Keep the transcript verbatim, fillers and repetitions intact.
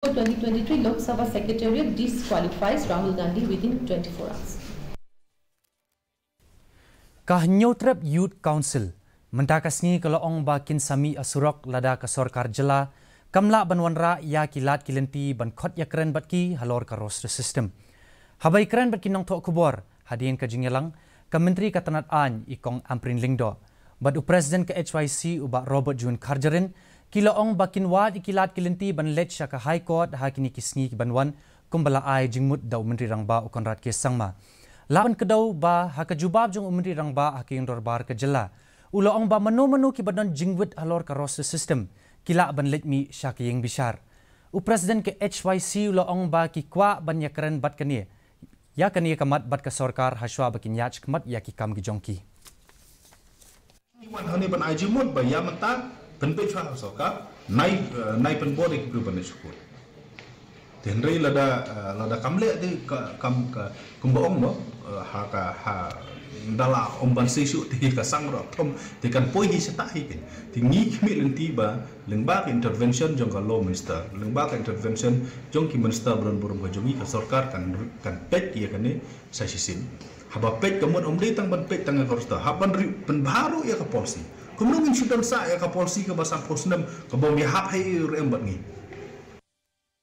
twenty twenty-three Lok Sabha Secretariat disqualifies Rahul Gandhi within twenty-four hours. Ka Hynñiewtrep Youth Council mynta ka sngi ka la ong ba kin sa mih ha surok lada ka sorkar jylla kam lah ban wanrah ïa ki lad ki lynti ban khot ïakren bad ki halor ka roster system. Haba ïakren bad ki nongthoh khubor hadien ka jingïalang, ka Myntri ka tnad aiñ i Kong Ampareen Lyngdoh bad u President ka H Y C u Bah Robert June Kharjahrin ki la ong ba kin wad ïa ki lad ki lynti ban leit sha ka High Court ha kine ki sngi ki ban wan, kumba la ai jingmut da u Myntri Rangbah u Conrad K Sangma. La ban kdew ba ha ka jubab jong u Myntri Rangbah ha ka ïing dorbar ka jylla, u la ong ba mano mano kiba don jingwit halor ka roster system ki lah ban leit mih sha ka ïing bishar. U President ka H Y C u la ong ba ki kwah ban ïakren bad kane, ïa kane ka mat bad ka sorkar ha shuwa ba kin ïaid shakhmat ïa ki kam ki jong ki. Ki wan hangne ban ai jingmut ba ïa mynta pynbeit shuwa ha sorkar, nai, eh, nai pynbor ïa ki briew ban leit sha court. Te hynrei lada, eh, lada kam leh te ka, kam ka, kumba ong mo, eh, ha ka, ha, da la ong ban sei shuh te ka sang ruh thom, te kan poi hi shata hi ken. Te ngi khmih lynti ba lyngba ka intervention jong ka law minister, lyngba ka intervention jong ki minister ba don burom ka jong ngi, ka sorkar kan, kan peit ïa kane sa shisien. Haba peit ka mut ym dei tang ban peit tang ïa ka roster, hap ban review pynbha ruh ïa ka policy. Kumno ngin shu don sah ïa ka policy kaba sanphew snem kaba ym ïahap ha ei ei ruh em bad ngi.